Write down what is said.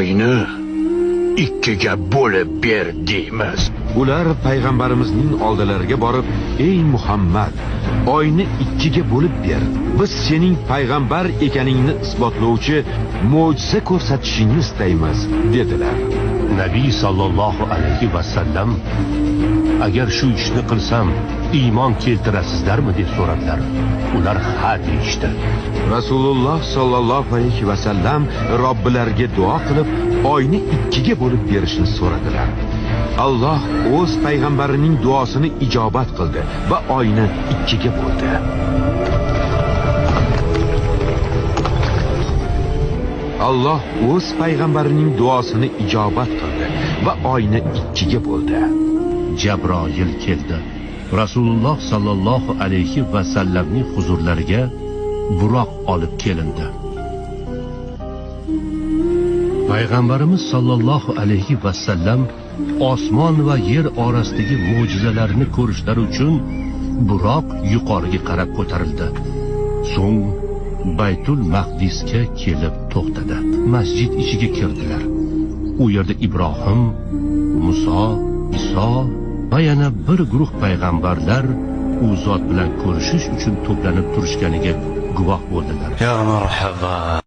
Oyni ikkiga bo'lib ber deymiz. Ular payg'ambarimizning oldilariga borib, ey Muhammad, oyni ikkiga bo'lib ber. Biz sening payg'ambar ekaningni isbotlovchi mo'jiza ko'rsatishingni istaymiz, dedilar. Nabiy sallallohu alayhi va sallam, agar shu ishni qilsam, iymon keltirasizlarmi deb so'radilar. Ular ha deyishdi. Rasululloh sallallohu alayhi va sallam Robbilariga duo qilib, oyni ikkiga bo'lib berishni so'radilar. Alloh o'z payg'ambarining duosini ijobat qildi va oyni ikkiga bo'ldi. Alloh o'z payg'ambarining duosini ijobat qildi va oyni ikkiga bo'ldi. Jabroil keldi. Rasululloh sallallohu alayhi va sallamning huzurlariga buroq olib kelindi. Payg'ambarimiz sallallohu alayhi va sallam osmon va yer orasidagi mo'jizalarni ko'rishlari uchun buroq yuqoriga qarab ko'tarildi. So'ng Baytul Maqdisga kelib to'xtadi. Masjid ichiga kirdilar. U yerda Ibrohim, Muso, Iso va yana bir guruh payg'ambarlar u zot bilan ko'rishish uchun to'planib turishganiga guvoh bo'ldilar. Ya marhaba.